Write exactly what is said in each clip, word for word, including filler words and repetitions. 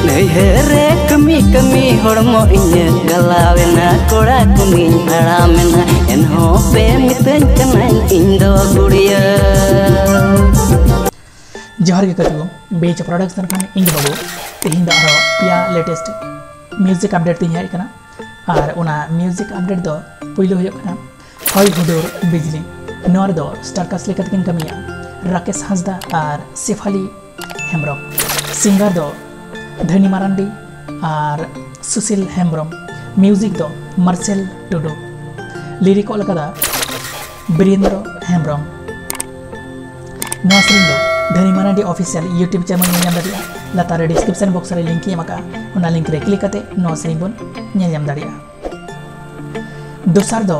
ᱱᱟᱹᱭᱦᱟᱹᱨ ᱨᱮ ᱠᱟᱹᱢᱤ ᱠᱟᱹᱢᱤ ᱦᱚᱲᱢᱚ ᱤᱧᱟᱹᱜ ᱜᱟᱞᱟᱣᱮᱱᱟ, ᱠᱚᱲᱟ ᱠᱩᱧᱤᱧ ᱦᱟᱲᱟᱢᱮᱱᱟ, ᱮᱱᱦᱚᱸ ᱯᱮ ᱢᱤᱛᱟᱹᱧ ᱠᱟᱱᱟ ᱤᱧ ᱫᱚ ᱜᱩᱲᱤᱭᱟᱹ᱾ ᱡᱚᱦᱟᱨ ᱜᱮ ᱜᱟᱛᱮ ᱠᱚ, ᱵᱮᱡᱽ ᱯᱨᱚᱰᱟᱠᱥᱚᱱ ᱠᱷᱚᱱ ᱤᱧ ᱜᱮ ᱵᱟᱹᱵᱩ᱾ ᱛᱮᱦᱮᱧ ᱫᱚ ᱟᱨᱚ ᱯᱮᱭᱟ ᱞᱮᱴᱮᱥᱴ ᱢᱤᱭᱩᱡᱤᱠ ᱟᱯᱰᱮᱴ ᱛᱤᱧ ᱦᱮᱡ ᱟᱠᱟᱱᱟ᱾ ᱟᱨ ᱚᱱᱟ ᱢᱤᱭᱩᱡᱤᱠ ᱟᱯᱰᱮᱴ ᱫᱚ ᱯᱩᱭᱞᱩ ᱦᱩᱭᱩᱜ ᱠᱟᱱᱟ ᱦᱚᱭ ᱦᱩᱰᱩᱨ ᱵᱤᱡᱽᱞᱤ᱾ ᱱᱚᱣᱟ ᱨᱮᱫᱚ ᱥᱴᱟᱨ ᱠᱟᱥᱴ ᱞᱮᱠᱟᱛᱮ ᱠᱤᱱ ᱠᱟᱹᱢᱤᱭᱟ ᱨᱟᱠᱮᱥ ᱦᱟᱸᱥᱫᱟ ᱟᱨ ᱥᱮᱯᱷᱟᱞᱤ ᱦᱮᱢᱵᱨᱚᱢ᱾ ᱥᱤᱝᱜᱟᱨ ᱫᱚ ᱫᱷᱟᱹᱱᱤ ᱢᱟᱨᱟᱱᱰᱤ ᱟᱨ ᱥᱩᱥᱤᱞ ᱦᱮᱢᱵᱨᱚᱢ᱾ ᱢᱤᱭᱩᱡᱤᱠ ᱫᱚ ᱢᱟᱨᱥᱮᱞ ᱴᱩᱰᱩ᱾ ᱞᱤᱨᱤᱠ ᱚᱞ ᱟᱠᱟᱫᱟ ᱵᱤᱨᱮᱱᱫᱨᱚ ᱦᱮᱢᱵᱨᱚᱢ᱾ ᱱᱚᱣᱟ ᱥᱮᱨᱮᱧ ᱫᱚ ᱫᱷᱟᱹᱱᱤ ᱢᱟᱨᱟᱱᱰᱤ ᱚᱯᱷᱤᱥᱤᱭᱟᱞ YouTube ᱪᱮᱱᱮᱞ ᱧᱮᱞ ᱧᱟᱢ ᱫᱟᱲᱮᱭᱟᱜᱼᱟ᱾ ᱞᱟᱛᱟᱨ ᱨᱮ ᱰᱤᱥᱠᱨᱤᱯᱥᱚᱱ ᱵᱚᱠᱥ ᱨᱮ ᱞᱤᱝᱠ ᱤᱧ ᱮᱢ ᱟᱠᱟᱫᱼᱟ, ᱚᱱᱟ ᱞᱤᱝᱠ ᱨᱮ ᱠᱞᱤᱠ ᱠᱟᱛᱮ ᱱᱚᱣᱟ ᱥᱮᱨᱮᱧ ᱵᱚᱱ ᱧᱮᱞ ᱧᱟᱢ ᱫᱟᱲᱮᱭᱟᱜᱼᱟ᱾ ᱫᱚᱥᱟᱨ ᱫᱚ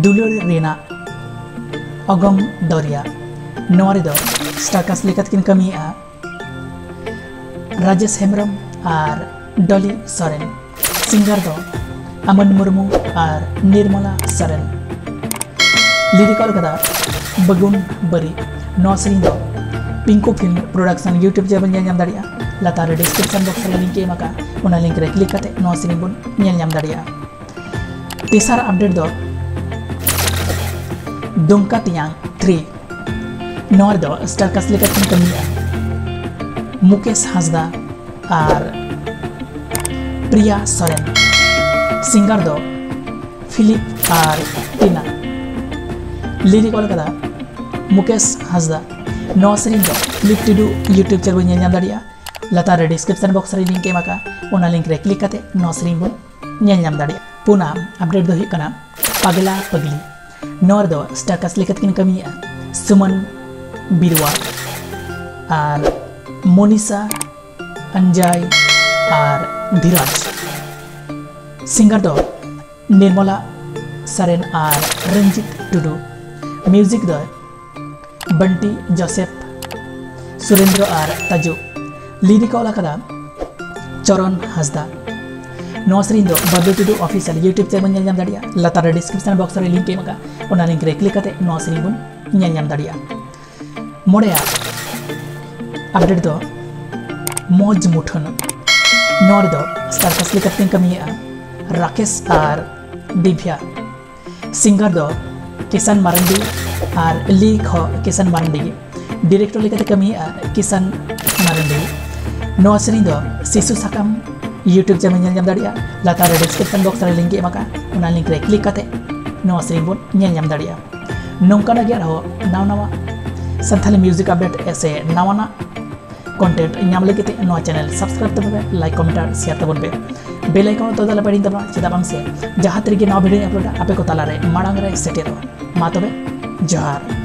ᱫᱩᱞᱟᱹᱲ ᱨᱮᱱᱟᱜ ᱚᱜᱚᱢ ᱫᱚᱨᱭᱟ᱾ ᱱᱚᱣᱟ ᱨᱮᱫᱚ ᱥᱴᱟᱨ ᱠᱟᱥᱴ ᱞᱮᱠᱟᱛᱮ ᱠᱤᱱ ᱠᱟᱹᱢᱤᱭᱮᱫᱼᱟ ᱨᱟᱡᱮᱥ ᱦᱮᱢᱵᱨᱚᱢ ᱟᱨ ᱰᱚᱞᱤ ᱥᱚᱨᱮᱱ᱾ ᱥᱤᱝᱜᱟᱨ ᱫᱚ ᱟᱢᱟᱱ ᱢᱩᱨᱢᱩ ᱟᱨ ᱱᱤᱨᱢᱚᱞᱟ ᱥᱚᱨᱮᱱ᱾ ᱞᱤᱨᱤᱠ ᱚᱞ ᱠᱟᱫᱟ ᱵᱟᱹᱜᱩᱱ ᱵᱟᱹᱨᱤ᱾ ᱱᱚᱣᱟ ᱥᱮᱨᱮᱧ ᱫᱚ ᱯᱤᱝᱠᱩ ᱯᱷᱤᱞᱢ ᱯᱨᱚᱰᱟᱠᱥᱚᱱ YouTube ᱪᱮᱱᱮᱞ ᱵᱚᱱ ᱧᱮᱞ ᱧᱟᱢ ᱫᱟᱲᱮᱭᱟᱜᱼᱟ᱾ ᱞᱟᱛᱟᱨ ᱨᱮ ᱰᱤᱥᱠᱨᱤᱯᱥᱚᱱ ᱵᱚᱠᱥ ᱨᱮ ᱞᱤᱝᱠ ᱮᱢ ᱟᱠᱟᱫᱼᱟ, ᱚᱱᱟ ᱞᱤᱝᱠ ᱨᱮ ᱠᱞᱤᱠ ᱠᱟᱛᱮ ᱱᱚᱣᱟ ᱥᱮᱨᱮᱧ ᱵᱚᱱ ᱧᱮᱞ ᱧᱟᱢ ᱫᱟᱲᱮᱭᱟᱜᱼᱟ᱾ ᱛᱮᱥᱟᱨ ᱟᱯᱰᱮᱴ ᱫᱚ ᱫᱩᱢᱠᱟ ᱛᱮᱭᱟᱝ ᱛᱷᱨᱤ᱾ ᱱᱚᱣᱟ ᱨᱮᱫᱚ ᱥᱴᱟᱨ ᱠᱟᱥᱴ ᱞᱮᱠᱟᱛᱮ ᱠᱤᱱ ᱠᱟᱹᱢᱤᱭᱟ ᱢᱩᱠᱮᱥ ᱦᱟᱸᱥᱫᱟ ᱟᱨ ᱯᱨᱤᱭᱟ ᱥᱚᱨᱮᱱ᱾ ᱥᱤᱝᱜᱟᱨ ᱫᱚ ᱯᱷᱤᱞᱤᱯ ᱟᱨ ᱴᱤᱱᱟ᱾ ᱞᱤᱨᱤᱠ ᱚᱞ ᱠᱟᱫᱟ ᱢᱩᱠᱮᱥ ᱦᱟᱸᱥᱫᱟ᱾ ᱱᱚᱣᱟ ᱥᱮᱨᱮᱧ ᱫᱚ ᱯᱷᱤᱞᱤᱯ ᱴᱩᱰᱩ YouTube ᱪᱮᱱᱮᱞ ᱵᱚᱱ ᱧᱮᱞ ᱧᱟᱢ ᱫᱟᱲᱮᱭᱟᱜᱼᱟ᱾ ᱞᱟᱛᱟᱨ ᱨᱮ ᱰᱤᱥᱠᱨᱤᱯᱥᱚᱱ ᱵᱚᱠᱥ ᱨᱮ ᱞᱤᱝᱠ ᱮᱢ ᱟᱠᱟᱫᱼᱟ, ᱚᱱᱟ ᱞᱤᱝᱠ ᱨᱮ ᱠᱞᱤᱠ ᱠᱟᱛᱮ ᱱᱚᱣᱟ ᱥᱮᱨᱮᱧ ᱵᱚᱱ ᱧᱮᱞ ᱧᱟᱢ ᱫᱟᱲᱮᱭᱟᱜᱼᱟ᱾ ᱯᱩᱱᱟᱜ ᱟᱯᱰᱮᱴ ᱫᱚ ᱦᱩᱭᱩᱜ ᱠᱟᱱᱟ ᱯᱟᱜᱽᱞᱟ ᱯᱟᱜᱽᱞᱤ᱾ ᱱᱚᱣᱟ ᱨᱮᱫᱚ ᱥᱴᱟᱨ ᱠᱟᱥᱴ ᱞᱮᱠᱟᱛᱮ ᱠᱤᱱ ᱠᱟᱹᱢᱤᱭᱮᱫᱼᱟ ᱥᱩᱢᱚᱱ ᱵᱤᱨᱣᱟ ᱟᱨ ᱢᱚᱱᱤᱥᱟ ᱟᱱᱡᱟᱭ ᱟᱨ ᱫᱷᱤᱨᱟᱡᱽ᱾ ᱥᱤᱝᱜᱟᱨ ᱫᱚ ᱱᱤᱨᱢᱚᱞᱟ ᱥᱚᱨᱮᱱ ᱟᱨ ᱨᱚᱧᱡᱤᱛ ᱴᱩᱰᱩ᱾ ᱢᱤᱭᱩᱡᱤᱠ ᱫᱚ ᱵᱟᱱᱴᱤ ᱡᱳᱥᱮᱯ, ᱥᱩᱨᱮᱱᱫᱨᱚ ᱟᱨ ᱛᱟᱡᱩ᱾ ᱞᱤᱨᱤᱠ ᱚᱞ ᱟᱠᱟᱫᱟ ᱪᱚᱨᱚᱱ ᱦᱟᱸᱥᱫᱟ᱾ ᱱᱚᱣᱟ ᱥᱮᱨᱮᱧ ᱫᱚ ᱵᱟᱵᱞᱩ ᱴᱩᱰᱩ ᱚᱯᱷᱤᱥᱤᱭᱟᱞ YouTube ᱪᱮᱱᱮᱞ ᱵᱚᱱ ᱧᱮᱞ ᱧᱟᱢ ᱫᱟᱲᱮᱭᱟᱜᱼᱟ᱾ ᱞᱟᱛᱟᱨ ᱨᱮ ᱰᱤᱥᱠᱨᱤᱯᱥᱚᱱ ᱵᱚᱠᱥ ᱨᱮ ᱞᱤᱝᱠ ᱮᱢ ᱟᱠᱟᱫᱼᱟ, ᱚᱱᱟ ᱞᱤᱝᱠ ᱨᱮ ᱠᱞᱤᱠ ᱠᱟᱛᱮ ᱱᱚᱣᱟ ᱥᱮᱨᱮᱧ ᱵᱚᱱ ᱧᱮᱞ ᱧᱟᱢ ᱫᱟᱲᱮᱭᱟᱜᱼᱟ᱾ ᱢᱚᱬᱮᱭᱟᱜ ᱟᱯᱰᱮᱴ ᱫᱚ ᱢᱚᱡᱽ ᱢᱩᱴᱷᱟᱹᱱ᱾ ᱱᱚᱣᱟ ᱨᱮᱫᱚ circus ᱞᱮᱠᱟᱛᱮᱧ ᱠᱟᱹᱢᱤᱭᱮᱫᱼᱟ ᱨᱟᱠᱮᱥ ᱟᱨ ᱫᱤᱵᱷᱭᱟ᱾ Singer ᱫᱚ ᱠᱤᱥᱟᱱ ᱢᱟᱨᱟᱱᱰᱤ ᱟᱨ lead ᱦᱚᱸ ᱠᱤᱥᱟᱱ ᱢᱟᱨᱟᱱᱰᱤ ᱜᱮ᱾ Director ᱞᱮᱠᱟᱛᱮ ᱠᱟᱹᱢᱤᱭᱮᱫᱼᱟ ᱠᱤᱥᱟᱱ ᱢᱟᱨᱟᱱᱰᱤ᱾ ᱱᱚᱣᱟ ᱥᱮᱨᱮᱧ ᱫᱚ ᱥᱤᱥᱩ ᱥᱟᱠᱟᱢ YouTube channel ᱧᱮᱞ ᱧᱟᱢ ᱫᱟᱲᱮᱭᱟᱜᱼᱟ, ᱞᱟᱛᱟᱨ ᱨᱮ description box ᱨᱮ link ᱮ ᱮᱢ ᱟᱠᱟᱫᱼᱟ, ᱚᱱᱟ link ᱨᱮ click ᱠᱟᱛᱮ ᱱᱚᱣᱟ ᱥᱮᱨᱮᱧ ᱵᱚᱱ ᱧᱮᱞ ᱧᱟᱢ ᱫᱟᱲᱮᱭᱟᱜᱼᱟ᱾ ᱱᱚᱝᱠᱟᱱᱟᱜ ᱜᱮ ᱟᱨᱦᱚᱸ ᱱᱟᱣᱟ ᱱᱟᱣᱟ ᱥᱟᱱᱛᱷᱟᱞᱤ music update ᱥᱮ ᱱᱟᱣᱟᱱᱟᱜ content ᱧᱟᱢ ᱞᱟᱹᱜᱤᱫ ᱛᱮ ᱱᱚᱣᱟ channel subscribe ᱛᱟᱵᱚᱱ ᱯᱮ, like, comment ᱟᱨ share ᱛᱟᱵᱚᱱ ᱯᱮ᱾ Bell icon ᱛᱚ ᱫᱟᱞᱟ ᱯᱮ ᱛᱟᱵᱚᱱᱟ, ᱪᱮᱫᱟᱜ ᱵᱟᱝ ᱥᱮ ᱡᱟᱦᱟᱸ ᱛᱤᱨᱮᱜᱮ ᱱᱟᱣᱟ video upload ᱟ, ᱟᱯᱮ ᱠᱚ ᱛᱟᱞᱟᱨᱮ ᱢᱟᱲᱟᱝ ᱨᱮ ᱥᱮᱴᱮᱨᱚᱜᱼᱟ᱾ ᱢᱟ ᱛᱚᱵᱮ, ᱡᱚᱦᱟᱨ᱾